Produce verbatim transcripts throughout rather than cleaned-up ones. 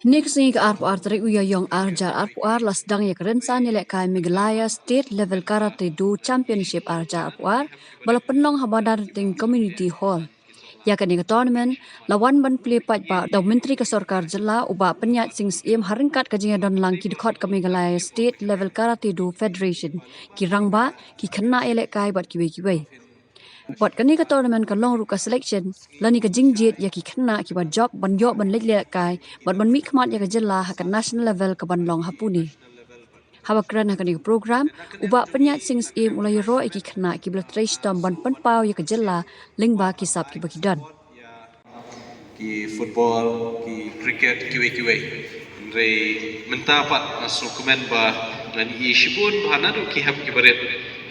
Hynne ka sngi ka arphew ar tarik u Ïaïong arhajar arphew ar la sdang ïa ka rynsan ïalehkai Meghalaya State Level Karate Do Championship arhajar arphew ar ba la pynlong ha Badarting Community Hall. Ïa kane ka tournament la wan ban plie paidbah da u Myntri ka Sorkar Jylla u Bah Pynïaid Sing Syiem ha ryngkat ka jingïadonlang ki dkhot ka Meghalaya State Level Karate Do Federation, ki rangbah, ki khynnah ïalehkai bad kiwei kiwei. Bad kane ka tournament ka long ruh ka selection lane ka jingjied ïa ki khynnah kiba jop ban ïoh ban leit ïalehkai bad ban mihkhmat ïa ka jylla ha ka national level kaban long ha Pune. Haba kren ha kane ka program, u Bah Pynïaid Sing Syiem u la ïaroh ïa ki khynnah kiba la trei shitom ban pynpaw ïa ka jylla lyngba ki sap kiba ki don. Ki football, ki cricket, kiwei kiwei. Hynrei mynta pat nga sngewkmen ba ngan ïohi shibun ba naduh ki hep kiba rit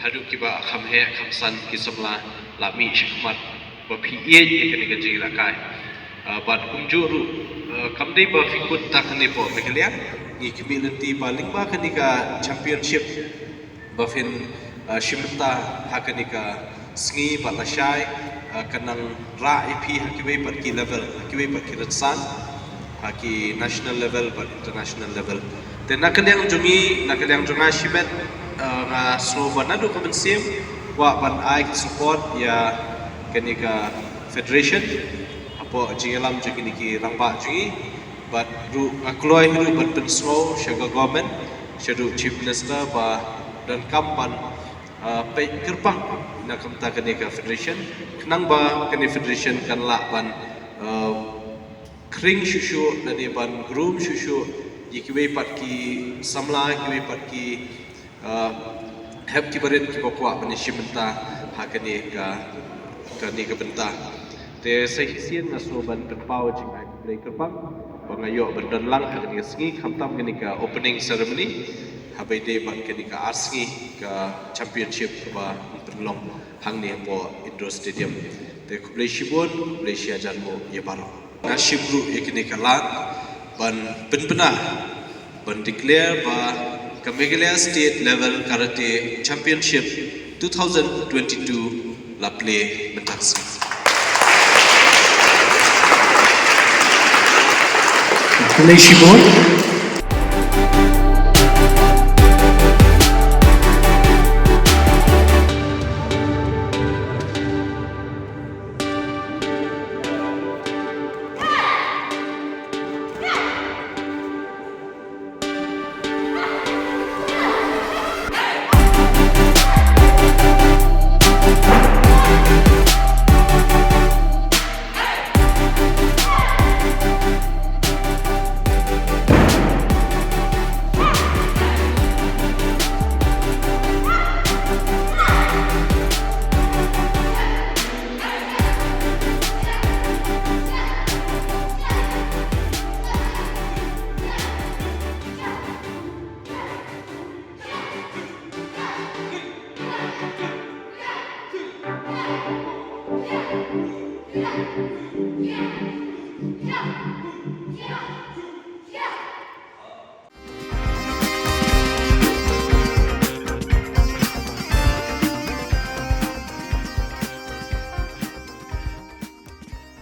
haduh kiba kham heh kham san ki samla la mih shakhmat ba phi ïeit ïa kane ka jingïalehkai. Ah, bad kumjuh ruh, ah, kam dei ba phi kut tang hangne hapoh Meghalaya, ngi khmih lynti ba lyngba kane ka championship ba phin, ah, shim bynta ha kane ka sngi bad lashai, ah, kan nang rah ïa phi ha kiwei pat ki level, ha kiwei pat ki rynsan, ha ki national level bad international level. Te na ka liang jong ngi, na ka liang jong nga shimet, ah, nga sngew ba naduh ka mynsiem kwah ban ai ka support ïa kane ka federation hapoh jingïalam jong kine ki rangbah jong ngi. Bad ruh nga kloi ruh ban pynsngew sha ka government, sha ruh Chief Minister ba donkam ban, ah, peit kyrpang na ka bynta kane ka federation khnang ba kane federation kan lah ban, ah, khring shuh shuh lane ban groom shuh shuh ïa kiwei pat ki samla, kiwei pat ki ah, hep kiba rit kiba kwah ban ïashim bynta ha kane ka, kane ka bynta. Te sa shisien nga sngew ban pynpaw jingkhublei kyrpang ba nga ïoh ban don lang ha kane ka sngi, khamtam kane ka opening ceremony, haba ïadei bad kane ka ar sngi ka championship kaba pynlong hangne hapoh Indoor Stadium. Te khublei shibun, khublei shihajar nguh ïa baroh. Nga shim ruh ïa kane ka lad ban pynbna ban declare ba ka Meghalaya State Level Karate Championship two thousand twenty-two la plie mynta ka sngi. Khublei shibun.